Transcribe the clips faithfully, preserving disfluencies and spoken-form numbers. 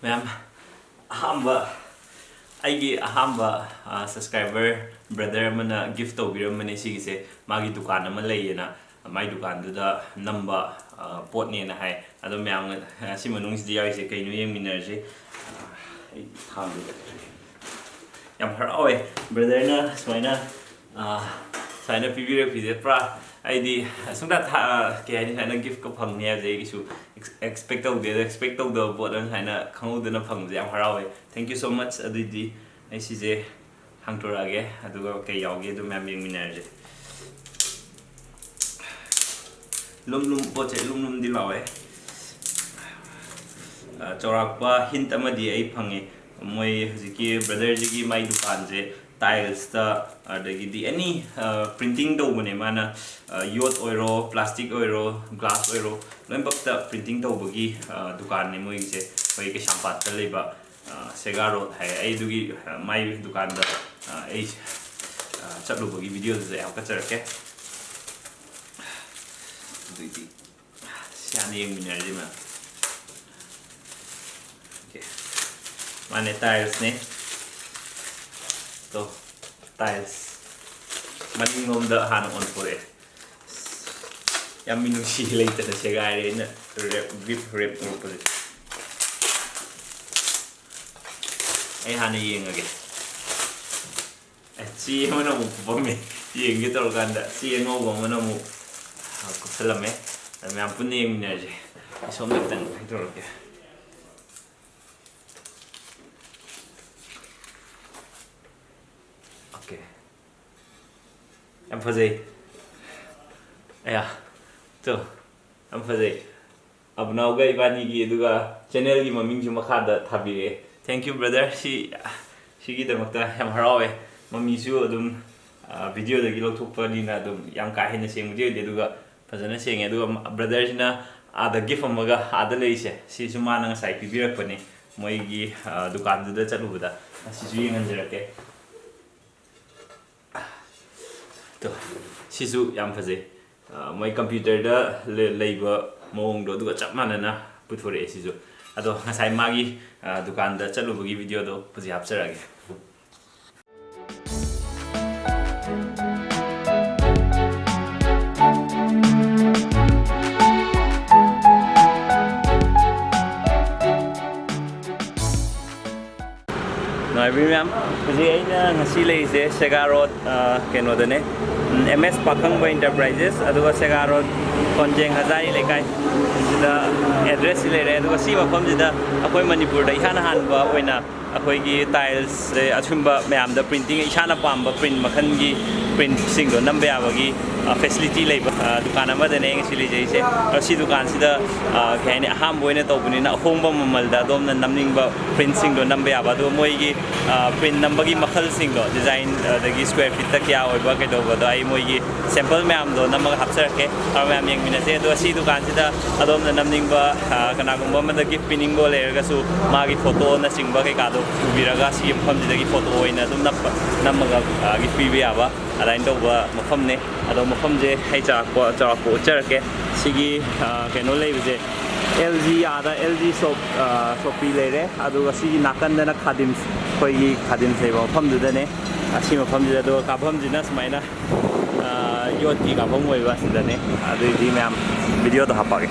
ꯃꯌꯥꯝ, ꯑꯍꯥꯟꯕ, ꯑꯩꯒꯤ ꯑꯍꯥꯟꯕ, ꯑ, subscriber brother ꯑꯃꯅ gift ꯇꯧꯕꯤꯔꯝꯕꯅꯦ ꯁꯤꯒꯤꯁꯦ꯫ ꯃꯥꯒꯤ ꯗꯨꯀꯥꯟ ꯑꯃ ꯂꯩꯌꯦꯅ, ꯃꯥꯏ ꯗꯨꯀꯥꯟꯗꯨꯗ ꯅꯝꯕ, ꯑ, ꯄꯣꯠꯅꯦꯅ ꯍꯥꯏ꯫ ꯑꯗꯣ ꯃꯌꯥꯝ, ꯑ, ꯁꯤ ꯃꯅꯨꯡꯁꯤꯗ ꯌꯥꯎꯔꯤꯁꯦ ꯀꯩꯅꯣ ꯌꯦꯡꯃꯤꯟꯅꯔꯁꯤ꯫ ꯑ, ꯑꯩ ꯊꯥꯡꯗꯣ ꯌꯥꯝ ꯍꯔꯥꯎꯋꯦ brotherꯅ ꯁꯨꯃꯥꯏꯅ, ꯑ, ꯁꯨꯃꯥꯏꯅ ꯄꯤꯕꯤꯔꯛꯄꯤꯁꯦ꯫ ꯄꯨꯔꯥ ꯑꯩꯗꯤ ꯁꯨꯡꯊꯥ ꯊꯥ-, ꯀꯩ ꯍꯥꯏꯅꯤ, ꯁꯨꯃꯥꯏꯅ giftꯀ ꯐꯪꯅꯤ ꯍꯥꯏꯕꯁꯦ ꯑꯩ ꯀꯩꯁꯨ ex-, expect ꯇꯧꯗꯦ꯫ ꯑꯗꯣ expect ꯇꯧꯗꯕ ꯄꯣꯠ ꯑꯃ ꯁꯨꯃꯥꯏꯅ ꯈꯪꯍꯧꯗꯅ ꯐꯪꯕꯁꯦ ꯌꯥꯝ ꯍꯔꯥꯎꯋꯦ꯫ Thank you so much꯫ ꯑꯗꯨꯏꯗꯤ ꯑꯩ ꯁꯤꯁꯦ ꯍꯥꯡꯇꯣꯔꯛꯑꯒꯦ, ꯑꯗꯨꯒ ꯀꯩ ꯌꯥꯎꯒꯦ ꯑꯗꯨ ꯃꯌꯥꯝ ꯌꯦꯡꯃꯤꯟꯅꯔꯁꯦ꯫ ꯂꯨꯝ ꯂꯨꯝ, ꯄꯣꯠꯁꯦ ꯂꯨꯝ ꯂꯨꯝꯗꯤ ꯂꯥꯎꯋꯦ꯫ ꯑ, ꯆꯥꯎꯔꯥꯛꯄ hint ꯑꯃꯗꯤ ꯑꯩ ꯐꯪꯉꯦ꯫ ꯃꯣꯏ ꯍꯧꯖꯤꯛꯀꯤ brotherꯁꯤꯒꯤ ꯃꯥꯏ ꯗꯨꯀꯥꯟꯁꯦ tiles ꯇ, ꯑꯗꯒꯤꯗꯤ any, ꯑ, printing ꯇꯧꯕꯅꯦ ꯃꯥꯅ꯫ ꯑ, ꯌꯣꯠ ꯑꯣꯏꯔꯣ, plastic ꯑꯣꯏꯔꯣ, glass ꯑꯣꯏꯔꯣ, ꯂꯣꯏꯅꯃꯛꯇ printing ꯇꯧꯕꯒꯤ, ꯑ, ꯗꯨꯀꯥꯟꯅꯦ ꯃꯣꯏꯒꯤꯁꯦ꯫ ꯑꯩꯈꯣꯏ ꯀꯩꯁꯥꯝꯄꯥꯠꯇ ꯂꯩꯕ, ꯑ, ꯁꯦꯒꯥ ꯔꯣꯗ ꯍꯥꯏ꯫ ꯑꯩ ꯑꯗꯨꯒꯤ, ꯑ, ꯃꯥꯏ ꯗꯨꯀꯥꯟꯗ, ꯑ, ꯑꯩ, ꯑ, ꯆꯠꯂꯨꯕꯒꯤ videoꯗꯨꯁꯨ ꯑꯩ ꯍꯥꯞꯀꯠꯆꯔꯛꯀꯦ꯫ ꯑꯗꯨꯏꯗꯤ ꯁꯤ ꯍꯥꯟꯅ ꯌꯦꯡꯃꯤꯟꯅꯔꯁꯤ ꯃꯌꯥꯝ꯫ Okay꯫ ꯃꯥꯅꯦ, tiles ꯅꯦ꯫ ꯇꯣ, tiles꯫ ꯃꯅꯤꯡꯂꯣꯝꯗ ꯍꯥꯟꯅ ꯑꯣꯟꯊꯣꯔꯛꯑꯦ꯫ ꯌꯥꯝ ꯃꯤꯅꯨꯡꯁꯤ ꯂꯩꯇꯅ ꯁꯦꯒꯥꯏꯔꯦ ꯑꯩꯅ wrap, gift wrap ꯇꯧꯔꯛꯄꯁꯦ꯫ ꯑꯩ ꯍꯥꯟꯅ ꯌꯦꯡꯉꯒꯦ꯫ ꯑꯦ, ꯆꯦ ꯑꯃꯅ ꯑꯃꯨꯛ ꯀꯨꯞꯄꯝꯃꯦ꯫ ꯌꯦꯡꯒꯦ ꯇꯧꯔꯀꯥꯟꯗ ꯆꯦ ꯑꯉꯧꯕ ꯑꯃꯅ ꯑꯃꯨꯛ, ꯑ, ꯀꯨꯞꯁꯜꯂꯝꯃꯦ꯫ ꯑꯗ ꯃꯌꯥꯝ ꯄꯨꯟꯅ ꯌꯦꯡꯃꯤꯟꯅꯔꯁꯦ꯫ ꯑꯩ ꯁꯣꯝꯗ ꯈꯤꯇꯪ ꯀꯩꯅꯣ ꯇꯧꯔꯛꯀꯦ꯫ Okay꯫ ꯌꯥꯝ ꯐꯖꯩ꯫ ꯑꯌꯥ, ꯇꯣ, ꯌꯥꯝ ꯐꯖꯩ꯫ ꯑꯕꯨꯅꯥꯎꯒ ꯏꯕꯥꯅꯤꯒꯤ, ꯑꯗꯨꯒ channelꯒꯤ ꯃꯃꯤꯡꯁꯨ ꯃꯈꯥꯗ ꯊꯥꯕꯤꯔꯛꯑꯦ꯫ Thank you brother꯫ ꯁꯤ, ꯁꯤꯒꯤꯗꯃꯛꯇ ꯌꯥꯝ ꯍꯔꯥꯎꯋꯦ꯫ ꯃꯃꯤꯁꯨ ꯑꯗꯨꯝ, ꯑ, videoꯗꯒꯤ ꯂꯧꯊꯣꯛꯄꯅꯤꯅ ꯑꯗꯨꯝ ꯌꯥꯝ ꯀꯥ ꯍꯦꯟꯅ ꯁꯦꯡꯕꯗꯤ ꯑꯣꯏꯗꯦ, ꯑꯗꯨꯒ ꯐꯖꯅ ꯁꯦꯡꯉꯦ꯫ ꯑꯗꯨꯒ brotherꯁꯤꯅ ꯑꯥꯗ gift ꯑꯃꯒ ꯑꯥꯗ ꯂꯩꯔꯤꯁꯦ, ꯁꯤꯁꯨ ꯃꯥꯅ ꯉꯁꯥꯏ ꯄꯤꯕꯤꯔꯛꯄꯅꯦ, ꯃꯣꯏꯒꯤ, ꯑ, ꯗꯨꯀꯥꯟꯗꯨꯗ ꯆꯠꯂꯨꯕꯗ꯫ ꯑꯁꯤꯁꯨ ꯌꯦꯡꯍꯟꯖꯔꯛꯀꯦ꯫ ꯇꯣ, ꯁꯤꯁꯨ ꯌꯥꯝ ꯐꯖꯩ꯫ ꯑ, ꯃꯣꯏ computerꯗ ꯂꯩ-, ꯂꯩꯕ ꯃꯑꯣꯡꯗꯣ ꯑꯗꯨꯒ ꯆꯞ ꯃꯥꯟꯅꯅ ꯄꯨꯊꯣꯔꯛꯑꯦ ꯁꯤꯁꯨ꯫ ꯑꯗꯣ ꯉꯁꯥꯏ ꯃꯥꯒꯤ, ꯑ, ꯗꯨꯀꯥꯟꯗ ꯆꯠꯂꯨꯕꯒꯤ ꯚꯤꯗꯤꯑꯣꯗꯣ ꯍꯧꯖꯤꯛ ꯍꯥꯞꯆꯔꯛꯑꯒꯦ꯫ ꯅꯨꯡꯉꯥꯏꯕꯤꯔꯤ ꯃꯌꯥꯝ, ꯍꯧꯖꯤꯛ ꯑꯩꯅ ꯉꯁꯤ ꯂꯩꯔꯤꯁꯦ ꯁꯦꯒꯥ ꯔꯣꯗ, ꯑ, ꯀꯩꯅꯣꯗꯅꯦ, ꯎꯝ, ꯑꯦꯝ ꯑꯦꯁ ꯄꯥꯈꯪꯕ ꯏꯟꯇꯔꯄ꯭ꯔꯥꯏꯖꯦꯁ, ꯑꯗꯨꯒ ꯁꯦꯒꯥ ꯔꯣꯗ ꯀꯣꯟꯖꯦꯡ ꯍꯖꯥꯔꯤ ꯂꯩꯀꯥꯏ, ꯁꯤꯗ ꯑꯦꯗ꯭ꯔꯦꯁꯁꯤ ꯂꯩꯔꯦ꯫ ꯑꯗꯨꯒ ꯁꯤ ꯃꯐꯝꯁꯤꯗ ꯑꯩꯈꯣꯏ ꯃꯅꯤꯄꯨꯔꯗ ꯏꯍꯥꯟ ꯍꯥꯟꯕ ꯑꯣꯏꯅ ꯑꯩꯈꯣꯏꯒꯤ ꯇꯥꯏꯜꯁ, ꯑꯗꯩ ꯑꯁꯨꯝꯕ ꯃꯌꯥꯝꯗ ꯄ꯭ꯔꯤꯟꯇꯤꯡ, ꯏꯁꯥꯅ ꯄꯥꯝꯕ ꯄ꯭ꯔꯤꯟ ꯃꯈꯜꯒꯤ ꯄ꯭ꯔꯤꯟꯁꯤꯡꯗꯣ ꯅꯝꯕ ꯌꯥꯕꯒꯤ, ꯑ, ꯐꯦꯁꯤꯂꯤꯇꯤ ꯂꯩꯕ, ꯑ, ꯗꯨꯀꯥꯟ ꯑꯃꯗꯅꯦ ꯑꯩ ꯉꯁꯤ ꯂꯩꯖꯩꯁꯦ꯫ ꯑꯗꯣ ꯁꯤ ꯗꯨꯀꯥꯟꯁꯤꯗ, ꯑ, ꯀꯩ ꯍꯥꯏꯅꯤ, ꯑꯍꯥꯟꯕ ꯑꯣꯏꯅ ꯇꯧꯕꯅꯤꯅ ꯑꯍꯣꯡꯕ ꯃꯃꯜꯗ ꯑꯗꯣꯝꯅ ꯅꯝꯅꯤꯡꯕ ꯄ꯭ꯔꯤꯟꯁꯤꯡꯗꯣ ꯅꯝꯕ ꯌꯥꯕ꯫ ꯑꯗꯨꯒ ꯃꯣꯏꯒꯤ, ꯑ, ꯄ꯭ꯔꯤꯟ ꯅꯝꯕꯒꯤ ꯃꯈꯜꯁꯤꯡꯗꯣ, ꯗꯤꯖꯥꯏꯟ, ꯑꯗꯒꯤ ꯁ꯭ꯀ꯭ꯋꯦꯔ ꯐꯤꯠꯇ ꯀꯌꯥ ꯑꯣꯏꯕ ꯀꯩꯗꯧꯕꯗꯣ ꯑꯩ ꯃꯣꯏꯒꯤ ꯁꯦꯝꯄꯜ ꯃꯌꯥꯝꯗꯣ ꯅꯝꯃꯒ ꯍꯥꯞꯆꯔꯛꯀꯦ꯫ ꯑꯗꯣ ꯃꯌꯥꯝ ꯌꯦꯡꯃꯤꯟꯅꯁꯦ꯫ ꯑꯗꯣ ꯁꯤ ꯗꯨꯀꯥꯟꯁꯤꯗ ꯑꯗꯣꯝꯅ ꯅꯝꯅꯤꯡꯕ, ꯑ, ꯀꯅꯥꯒꯨꯝꯕ ꯑꯃꯗ ꯒꯤꯐ ꯄꯤꯅꯤꯡꯕ ꯂꯩꯔꯒꯁꯨ ꯃꯥꯒꯤ ꯐꯣꯇꯣꯅꯆꯤꯡꯕ ꯀꯩꯀꯥꯗꯣ ꯄꯨꯕꯤꯔꯒ ꯁꯤꯒꯤ ꯃꯐꯝꯁꯤꯗꯒꯤ ꯐꯣꯇꯣ ꯑꯣꯏꯅ ꯑꯗꯨꯝ ꯅꯞꯄ-, ꯅꯝꯃꯒ, ꯑ, ꯒꯤꯐ ꯄꯤꯕ ꯌꯥꯕ ꯑꯗꯨꯃꯥꯏꯅ ꯇꯧꯕ ꯃꯐꯝꯅꯦ꯫ ꯑꯗꯣ ꯃꯐꯝꯁꯦ ꯑꯩ ꯆꯥꯎꯔꯥꯛꯄ, ꯆꯥꯎꯔꯥꯛꯄ ꯎꯠꯆꯔꯛꯀꯦ꯫ ꯁꯤꯒꯤ, ꯑ, ꯀꯩꯅꯣ ꯂꯩꯕꯁꯦ, ꯑꯦꯜ ꯖꯤ ꯑꯥꯗ ꯑꯦꯜ ꯖꯤ ꯁꯣꯞ, ꯑ, ꯁꯣꯞꯄꯤ ꯂꯩꯔꯦ꯫ ꯑꯗꯨꯒ ꯁꯤꯒꯤ ꯅꯥꯀꯟꯗꯅ ꯈꯥꯗꯤꯝꯁ, ꯑꯩꯈꯣꯏꯒꯤ ꯈꯥꯗꯤꯝꯁ ꯂꯩꯕ ꯃꯐꯝꯗꯨꯗꯅꯦ꯫ ꯑꯁꯤ ꯃꯐꯝꯁꯤꯗ, ꯑꯗꯨꯒ ꯀꯥꯐꯝꯁꯤꯅ ꯁꯨꯃꯥꯏꯅ, ꯑ, ꯌꯣꯠꯀꯤ ꯀꯥꯐꯝ ꯑꯣꯏꯕ ꯑꯁꯤꯗꯅꯦ꯫ ꯑꯗꯨꯏꯗꯤ ꯃꯌꯥꯝ ꯚꯤꯗꯤꯑꯣꯗꯣ ꯍꯥꯞꯄꯛꯑꯒꯦ꯫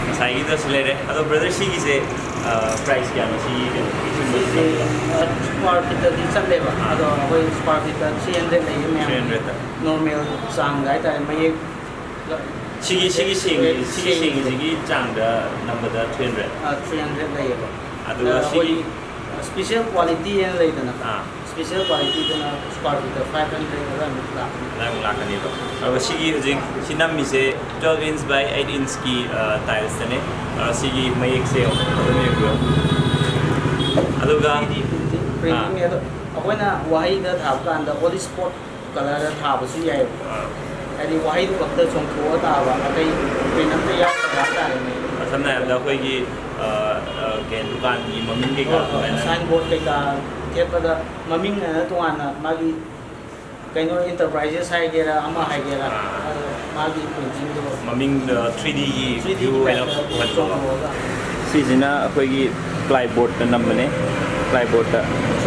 ꯉꯁꯥꯏꯒꯤꯗꯣ ꯁꯤ ꯂꯩꯔꯦ꯫ ꯑꯗꯣ brother, ꯁꯤꯒꯤꯁꯦ, ꯑ, price ꯀꯌꯥꯅꯣ? ꯁꯤꯒꯤ ꯀꯩꯅꯣ? ꯁꯤꯁꯦ, ꯑ, square feetꯇꯗꯤ ꯆꯠꯂꯦꯕ꯫ ꯑꯗꯣ ꯑꯩꯈꯣꯏ square feetꯇ three hundred ꯂꯩꯌꯦ ꯃꯌꯥꯝ꯫ Three hundredꯇ꯫ Normal ꯆꯥꯡꯗ ꯍꯥꯏꯇꯥꯔꯦ, ꯃꯌꯦꯛ꯫ ꯁꯤꯒꯤ, ꯁꯤꯒꯤ ꯁꯦꯡꯉꯤ-, ꯁꯤꯒꯤ ꯁꯦꯡꯉꯤꯁꯤꯒꯤ ꯆꯥꯡꯗ ꯅꯝꯕꯗ three hundred꯫ ꯑ, three hundred ꯂꯩꯌꯦꯕ꯫ ꯑꯗꯨꯒ ꯑ, ꯁꯤꯒꯤ ꯑꯩꯈꯣꯏꯒꯤ special quality ꯍꯥꯏꯅ ꯂꯩꯗꯅ꯫ ꯑꯥ꯫ Special qualityꯗꯅ square feetꯇ five hundred ꯑꯗꯨꯋꯥꯏꯃꯨꯛ ꯂꯥꯛꯀꯅꯤ꯫ ꯑꯗꯨꯃꯨꯛ ꯂꯥꯛꯀꯅꯤꯕ꯫ ꯑꯗꯨꯒ ꯁꯤꯒꯤ ꯍꯧꯖꯤꯛ ꯁꯤ ꯅꯝꯃꯤꯁꯦ twelve inch by eight inchꯀꯤ, ꯑ, tilesꯇꯅꯦ꯫ ꯑ, ꯁꯤꯒꯤ ꯃꯌꯦꯛꯁꯦ ꯑꯗꯨꯝ ꯌꯦꯡꯕꯤꯌꯣ꯫ ꯑꯗꯨꯒ printing, printing ꯑꯗꯣ ꯑꯩꯈꯣꯏꯅ ꯋꯥꯍꯩꯗ ꯊꯥꯕ ꯀꯥꯟꯗ only spot colourꯗ ꯊꯥꯕꯁꯨ ꯌꯥꯏꯌꯦꯕ꯫ ꯑ, ꯍꯥꯏꯗꯤ ꯋꯥꯍꯩꯗꯨ ꯈꯛꯇ ꯆꯣꯡꯊꯣꯛꯑ ꯇꯥꯕ, ꯑꯇꯩ print ꯑꯝꯇ ꯌꯥꯎꯗꯕ ꯍꯥꯏꯇꯥꯔꯦꯅꯦ꯫ ꯁꯝꯅ ꯍꯥꯏꯔꯕꯗ ꯑꯩꯈꯣꯏꯒꯤ, ꯑ, ꯑ, ꯀꯩ ꯗꯨꯀꯥꯟꯒꯤ ꯃꯃꯤꯡ ꯀꯩꯀꯥ ꯍꯣꯏ, ꯍꯣꯏ, ꯑꯗꯨꯃꯥꯏꯅ꯫ Signboard ꯀꯩꯀꯥ ꯊꯦꯠꯄꯗ ꯃꯃꯤꯡ ꯑꯅ ꯇꯣꯉꯥꯟꯅ ꯃꯥꯒꯤ ꯀꯩꯅꯣ, enterprises ꯍꯥꯏꯒꯦꯔꯥ, ꯑꯃ ꯍꯥꯏꯒꯦꯔꯥ, ꯑꯥ꯫ ꯑꯗꯣ ꯃꯥꯒꯤ printingꯗꯣ ꯃꯃꯤꯡꯗ three Dꯒꯤ three D view ꯑꯣꯏꯅ typeꯇ ꯎꯍꯟꯕꯀꯣ꯫ ꯆꯣꯡꯊꯣꯛꯑꯒ꯫ ꯁꯤꯁꯤꯅ ꯑꯩꯈꯣꯏꯒꯤ plyboardꯇ ꯅꯝꯕꯅꯦ꯫ Plyboardꯇ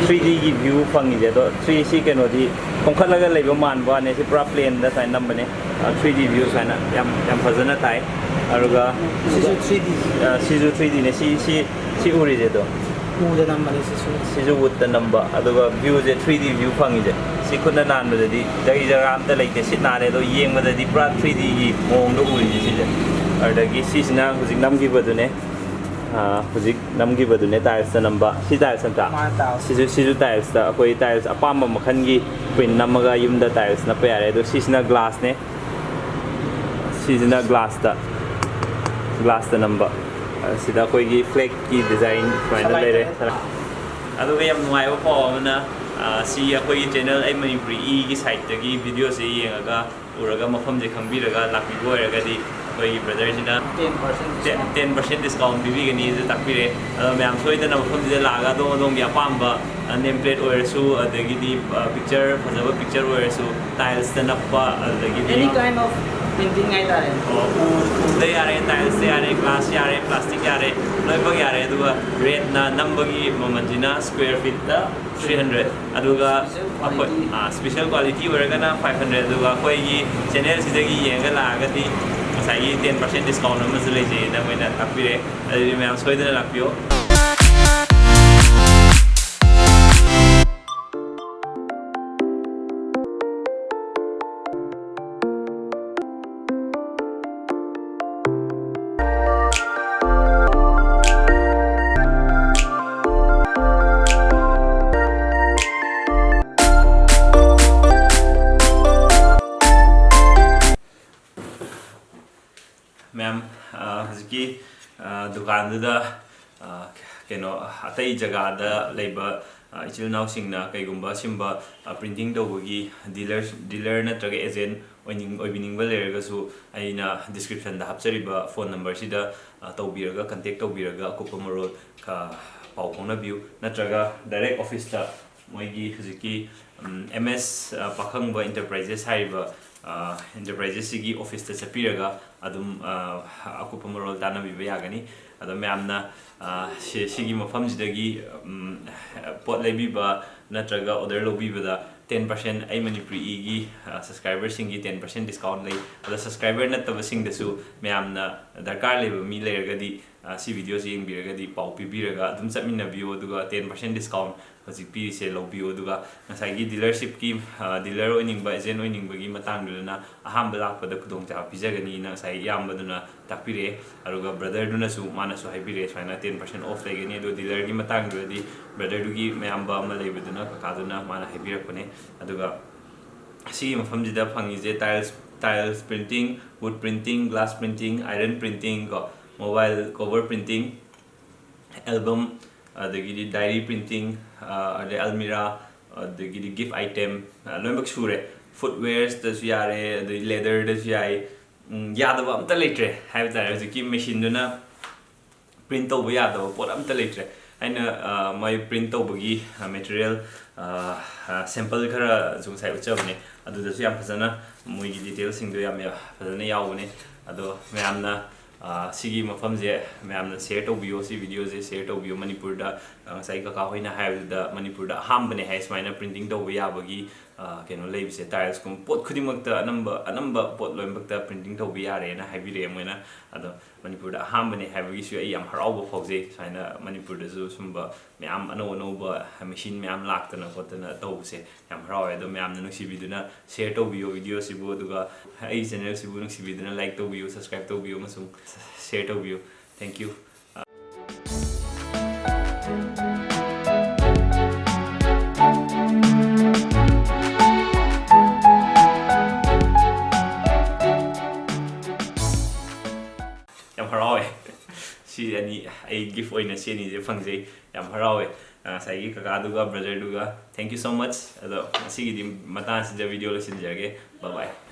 three Dꯒꯤ view ꯐꯪꯉꯤꯁꯦ꯫ ꯑꯗꯣ ꯊ꯭ꯔꯤ ꯁꯤ ꯀꯩꯅꯣꯗꯤ ꯈꯣꯡꯈꯠꯂꯒ ꯂꯩꯕ ꯃꯥꯟꯕ ꯋꯥꯅꯦ꯫ ꯁꯤ ꯄꯨꯔꯥ plainꯗ ꯁꯨꯃꯥꯏꯅ ꯅꯝꯕꯅꯦ꯫ ꯑ, three D view ꯁꯨꯃꯥꯏꯅ ꯌꯥꯝ, ꯌꯥꯝ ꯐꯖꯅ ꯇꯥꯏ꯫ ꯑꯗꯨꯒ ꯁꯤꯁꯨ three D꯫ ꯑ, ꯁꯤꯁꯨ three Dꯅꯦ꯫ ꯁꯤ, ꯁꯤ, ꯁꯤ ꯎꯔꯤꯁꯦ ꯑꯗꯣ꯫ ꯎꯗ ꯅꯝꯕꯅꯦ ꯁꯤꯁꯨ꯫ ꯁꯤꯁꯨ woodꯇ ꯅꯝꯕ꯫ ꯑꯗꯨꯒ viewꯁꯦ three D view ꯐꯪꯉꯤꯁꯦ꯫ ꯁꯤ ꯈꯨꯠꯅ ꯅꯥꯟꯕꯗꯗꯤ ꯖꯔꯤ ꯖꯔꯥ ꯑꯝꯇ ꯂꯩꯇꯦ꯫ ꯁꯤꯠ ꯅꯥꯜꯂꯦ꯫ ꯑꯗꯣ ꯌꯦꯡꯕꯗꯗꯤ ꯄꯨꯔꯥ three Dꯒꯤ ꯃꯑꯣꯡꯗ ꯎꯔꯤꯁꯦ ꯁꯤꯁꯦ꯫ ꯑꯗꯨꯗꯒꯤ ꯁꯤꯁꯤꯅ ꯍꯧꯖꯤꯛ ꯅꯝꯈꯤꯕꯗꯨꯅꯦ꯫ ꯑ, ꯍꯧꯖꯤꯛ ꯅꯝꯈꯤꯕꯗꯨꯅꯦ tilesꯇ ꯅꯝꯕ꯫ ꯁꯤ tiles ꯅꯠꯇ꯭ꯔꯥ? ꯃꯥꯅ tiles꯫ ꯁꯤꯁꯨ, ꯁꯤꯁꯨ tilesꯇ ꯑꯩꯈꯣꯏ tiles ꯑꯄꯥꯝꯕ ꯃꯈꯜꯒꯤ print ꯅꯝꯃꯒ ꯌꯨꯝꯗ tiles ꯅꯞꯄ ꯌꯥꯔꯦ꯫ ꯑꯗꯣ ꯁꯤꯁꯤꯅ glassꯅꯦ꯫ ꯁꯤꯁꯤꯅ glassꯇ, glassꯇ ꯅꯝꯕ꯫ ꯁꯤꯗ ꯑꯩꯈꯣꯏꯒꯤ flagꯀꯤ design ꯁꯨꯃꯥꯏꯅ ꯂꯩꯔꯦ꯫ ꯑꯗꯨꯒ ꯌꯥꯝ ꯅꯨꯡꯉꯥꯏꯕ ꯄꯥꯎ ꯑꯃꯅ, ꯑ, ꯁꯤ ꯑꯩꯈꯣꯏꯒꯤ channel ꯑꯩ ꯃꯅꯤꯄꯨꯔꯤ ꯏꯒꯤ siteꯇꯒꯤ videoꯁꯦ ꯌꯦꯡꯉꯒ, ꯎꯔꯒ, ꯃꯐꯝꯁꯦ ꯈꯪꯕꯤꯔꯒ ꯂꯥꯛꯄꯤꯕ ꯑꯣꯏꯔꯒꯗꯤ ꯑꯩꯈꯣꯏꯒꯤ brotherꯁꯤꯅ ten percent ten, discount꯫ Ten percent discount ꯄꯤꯕꯤꯒꯅꯤ ꯍꯥꯏꯁꯨ ꯇꯥꯛꯄꯤꯔꯦ꯫ ꯑꯗꯣ ꯃꯌꯥꯝ ꯁꯣꯏꯗꯅ ꯃꯐꯝꯁꯤꯗ ꯂꯥꯛꯑꯒ ꯑꯗꯣꯝ ꯑꯗꯣꯝꯒꯤ ꯑꯄꯥꯝꯕ, ꯑ, name plate ꯑꯣꯏꯔꯁꯨ, ꯑꯗꯒꯤꯗꯤ, ꯑ, picture, ꯐꯖꯕ picture ꯑꯣꯏꯔꯁꯨ, tilesꯇ ꯅꯞꯄ, ꯑꯗꯨꯗꯒꯤꯗꯤ any kind of printing ꯍꯥꯏꯇꯥꯔꯦ꯫ ꯑꯣ, ꯎ, ꯎꯗ ꯌꯥꯔꯦ, tilesꯇ ꯌꯥꯔꯦ, glass ꯌꯥꯔꯦ, plastic ꯌꯥꯔꯦ, ꯂꯣꯏꯅꯃꯛ ꯌꯥꯔꯦ꯫ ꯑꯗꯨꯒ rateꯅ ꯅꯝꯕꯒꯤ ꯃꯃꯜꯁꯤꯅ square feetꯇ three hundred꯫ ꯑꯗꯨꯒ special ꯑꯩꯈꯣꯏ, quality꯫ ꯑꯥ, special quality ꯑꯣꯏꯔꯒꯅ five hundred꯫ ꯑꯗꯨꯒ ꯑꯩꯈꯣꯏꯒꯤ channelꯁꯤꯗꯒꯤ ꯌꯦꯡꯉꯒ ꯂꯥꯛꯑꯒꯗꯤ ꯉꯁꯥꯏꯒꯤ ten percent discount ꯑꯃꯁꯨ ꯂꯩꯖꯩꯅ ꯃꯣꯏꯅ ꯇꯥꯛꯄꯤꯔꯦ꯫ ꯑꯗꯨꯗꯤ ꯃꯌꯥꯝ ꯁꯣꯏꯗꯅ ꯂꯥꯛꯄꯤꯌꯣ꯫ ꯃꯦꯝ, ꯑ, ꯍꯧꯖꯤꯛꯀꯤ, ꯑ, ꯗꯨꯀꯥꯟꯗꯨꯗ, ꯑ, ꯀꯩꯅꯣ, ꯑꯇꯩ ꯖꯒꯥꯗ ꯂꯩꯕ, ꯑ, ꯏꯆꯤꯜ ꯏꯅꯥꯎꯁꯤꯡꯅ ꯀꯩꯒꯨꯝꯕ ꯁꯤꯒꯨꯝꯕ, ꯑ, printing ꯇꯧꯕꯒꯤ dealer, dealer ꯅꯠꯇ꯭ꯔꯒ agent ꯑꯣꯏꯅꯤꯡ-, ꯑꯣꯏꯕꯤꯅꯤꯡꯕ ꯂꯩꯔꯒꯁꯨ, ꯑꯩꯅ description ꯗ ꯍꯥꯞꯆꯔꯤꯕ phone number ꯁꯤꯗ, ꯑ, ꯇꯧꯕꯤꯔꯒ, contact ꯇꯧꯕꯤꯔꯒ, ꯑꯀꯨꯞꯄ ꯃꯔꯣꯜ, ꯑ, ꯄꯥꯎ ꯐꯥꯎꯅꯕꯤꯌꯨ꯫ ꯅꯠꯇ꯭ꯔꯒ direct office ꯇ ꯃꯣꯏꯒꯤ ꯍꯧꯖꯤꯛꯀꯤ, ꯎꯝ, ꯑꯦꯝ ꯑꯦꯁ, ꯑ, ꯄꯥꯈꯪꯕ Enterprises ꯍꯥꯏꯔꯤꯕ, ꯑ, enterprises ꯁꯤꯒꯤ office ꯇ ꯆꯠꯄꯤꯔꯒ ꯑꯗꯨꯝ, ꯑ, ꯑꯀꯨꯞꯄ ꯃꯔꯣꯜ ꯇꯥꯟꯅꯕꯤꯕ ꯌꯥꯒꯅꯤ꯫ ꯑꯗꯣ ꯃꯌꯥꯝꯅ, ꯑ, ꯁꯤ-, ꯁꯤꯒꯤ ꯃꯐꯝꯁꯤꯗꯒꯤ, ꯎꯝ, ꯄꯣꯠ ꯂꯩꯕꯤꯕ ꯅꯠꯇ꯭ꯔꯒ order ꯂꯧꯕꯤꯕꯗ ten percent, ꯑꯩ ꯃꯅꯤꯄꯨꯔꯤ ꯏꯒꯤ, ꯑ, subscriber ꯁꯤꯡꯒꯤ ten percent discount ꯂꯩ꯫ ꯑꯗꯣ subscriber ꯅꯠꯇꯕꯁꯤꯡꯗꯁꯨ ꯃꯌꯥꯝꯅ ꯗꯔꯀꯥꯔ ꯂꯩꯕ ꯃꯤ ꯂꯩꯔꯒꯗꯤ, ꯑ, ꯁꯤ video ꯁꯤ ꯌꯦꯡꯕꯤꯔꯒꯗꯤ ꯄꯥꯎ ꯄꯤꯕꯤꯔꯒ ꯑꯗꯨꯝ ꯆꯠꯃꯤꯟꯅꯕꯤꯌꯨ, ꯑꯗꯨꯒ ten percent discount ꯍꯧꯖꯤꯛ ꯄꯤꯔꯤꯁꯦ ꯂꯧꯕꯤꯌꯨ꯫ ꯑꯗꯨꯒ ꯉꯁꯥꯏꯒꯤ dealership ꯀꯤ, ꯑ, dealer ꯑꯣꯏꯅꯤꯡꯕ, agent ꯑꯣꯏꯅꯤꯡꯕꯒꯤ ꯃꯇꯥꯡꯗꯨꯗꯅ ꯑꯍꯥꯟꯕ ꯂꯥꯛꯄꯗ ꯈꯨꯗꯣꯡꯆꯥꯕ ꯄꯤꯖꯒꯅꯤꯅ ꯉꯁꯥꯏ ꯏꯌꯥꯝꯕꯗꯨꯅ ꯇꯥꯛꯄꯤꯔꯛꯑꯦ꯫ ꯑꯗꯨꯒ brother ꯗꯨꯅꯁꯨ, ꯃꯥꯅꯁꯨ ꯍꯥꯏꯕꯤꯔꯛꯑꯦ, ꯁꯨꯃꯥꯏꯅ ten percent off ꯂꯩꯒꯅꯤ꯫ ꯑꯗꯣ dealer ꯒꯤ ꯃꯇꯥꯡꯗꯨꯗꯗꯤ brother ꯗꯨꯒꯤ ꯃꯌꯥꯝꯕ ꯑꯃ ꯂꯩꯕꯗꯨꯅ, ꯀꯀꯥꯗꯨꯅ, ꯃꯥꯅ ꯍꯥꯏꯕꯤꯔꯛꯄꯅꯦ꯫ ꯑꯗꯨꯒ ꯁꯤꯒꯤ ꯃꯐꯝꯁꯤꯗ ꯐꯪꯉꯤꯁꯦ tiles, tiles printing, wood printing, glass printing, iron printing ꯀꯣ, mobile cover printing, album, ꯑꯗꯒꯤꯗꯤ diary printing, ꯑ, ꯑꯗꯩ almirah, ꯑꯗꯒꯤꯗꯤ gift item, ꯑ, ꯂꯣꯏꯅꯃꯛ ꯁꯨꯔꯦ꯫ Footwears ꯇꯁꯨ ꯌꯥꯔꯦ, ꯑꯗꯩ leather ꯗꯁꯨ ꯌꯥꯏ꯫ ꯎꯝ, ꯌꯥꯗꯕ ꯑꯝꯇ ꯂꯩꯇ꯭ꯔꯦ ꯍꯥꯏꯕ ꯇꯥꯔꯦ꯫ ꯍꯧꯖꯤꯛꯀꯤ machine ꯗꯨꯅ print ꯇꯧꯕ ꯌꯥꯗꯕ ꯄꯣꯠ ꯑꯝꯇ ꯂꯩꯇ꯭ꯔꯦ꯫ ꯑꯩꯅ, ꯑ, ꯃꯣꯏ print ꯇꯧꯕꯒꯤ, ꯑ, material, ꯑ, ꯑ, sample ꯈꯔꯁꯨ ꯉꯁꯥꯏ ꯎꯠꯆꯕꯅꯦ꯫ ꯑꯗꯨꯗꯁꯨ ꯌꯥꯝ ꯐꯖꯅ ꯃꯣꯏꯒꯤ detail ꯁꯤꯡꯗꯣ ꯌꯥꯝ, ꯌꯥꯝ ꯐꯖꯅ ꯌꯥꯎꯕꯅꯦ꯫ ꯑꯗꯣ ꯃꯌꯥꯝꯅ, ꯑ, ꯁꯤꯒꯤ ꯃꯐꯝꯁꯦ ꯃꯌꯥꯝꯅ share ꯇꯧꯕꯤꯌꯣ, ꯁꯤ video ꯁꯦ share ꯇꯧꯕꯤꯌꯣ꯫ ꯃꯅꯤꯄꯨꯔꯗ, ꯑ, ꯉꯁꯥꯏ ꯀꯀꯥ ꯍꯣꯏꯅ ꯍꯥꯏꯕꯗꯨꯗ ꯃꯅꯤꯄꯨꯔꯗ ꯑꯍꯥꯟꯕꯅꯦ ꯍꯥꯏ ꯁꯨꯃꯥꯏꯅ printing ꯇꯧꯕ ꯌꯥꯕꯒꯤ, ꯑ, ꯀꯩꯅꯣ ꯂꯩꯕꯁꯦ, tiles ꯀꯨꯝꯕ ꯄꯣꯠ ꯈꯨꯗꯤꯡꯃꯛꯇ, ꯑꯅꯝꯕ, ꯑꯅꯝꯕ ꯄꯣꯠ ꯂꯣꯏꯅꯃꯛꯇ printing ꯇꯧꯕ ꯌꯥꯔꯦꯅ ꯍꯥꯏꯕꯤꯔꯛꯑꯦ ꯃꯣꯏꯅ꯫ ꯑꯗꯣ ꯃꯅꯤꯄꯨꯔꯗ ꯑꯍꯥꯟꯕꯅꯦ ꯍꯥꯏꯕꯒꯤꯁꯨ ꯑꯩ ꯌꯥꯝ ꯍꯔꯥꯎꯕ ꯐꯥꯎꯖꯩ꯫ ꯁꯨꯃꯥꯏꯅ ꯃꯅꯤꯄꯨꯔꯗꯁꯨ ꯁꯨꯝꯕ ꯃꯌꯥꯝ ꯑꯅꯧ ꯑꯅꯧꯕ machine ꯃꯌꯥꯝ ꯂꯥꯛꯇꯅ ꯈꯣꯠꯇꯅ ꯇꯧꯕꯁꯦ ꯌꯥꯝ ꯍꯔꯥꯎꯋꯦ꯫ ꯑꯗꯣ ꯃꯌꯥꯝꯅ ꯅꯨꯡꯁꯤꯕꯤꯗꯨꯅ share ꯇꯧꯕꯤꯌꯣ video ꯁꯤꯕꯨ, ꯑꯗꯨꯒ ꯑꯩ channel ꯁꯤꯕꯨ ꯅꯨꯡꯁꯤꯕꯤꯗꯨꯅ like ꯇꯧꯕꯤꯌꯨ, subscribe ꯇꯧꯕꯤꯌꯨ ꯑꯃꯁꯨꯡ share ꯇꯧꯕꯤꯌꯨ꯫ Thank you꯫ ꯌꯥꯝ ꯍꯔꯥꯎꯋꯦ꯫ ꯁꯤ ꯑꯅꯤ ꯑꯩ ꯒꯤꯐ ꯑꯣꯏꯅ ꯁꯤ ꯑꯅꯤꯁꯦ ꯐꯪꯖꯩ꯫ ꯌꯥꯝ ꯍꯔꯥꯎꯋꯦ꯫ ꯑ, ꯉꯁꯥꯏꯒꯤ ꯀꯀꯥꯗꯨꯒ ꯕ꯭ꯔꯗꯔꯗꯨꯒ thank you so much꯫ ꯑꯗꯣ ꯉꯁꯤꯒꯤꯗꯤ ꯃꯇꯥꯡ ꯑꯁꯤꯗ ꯚꯤꯗꯤꯑꯣ ꯂꯣꯏꯁꯤꯟꯖꯔꯒꯦ꯫ Bye bye꯫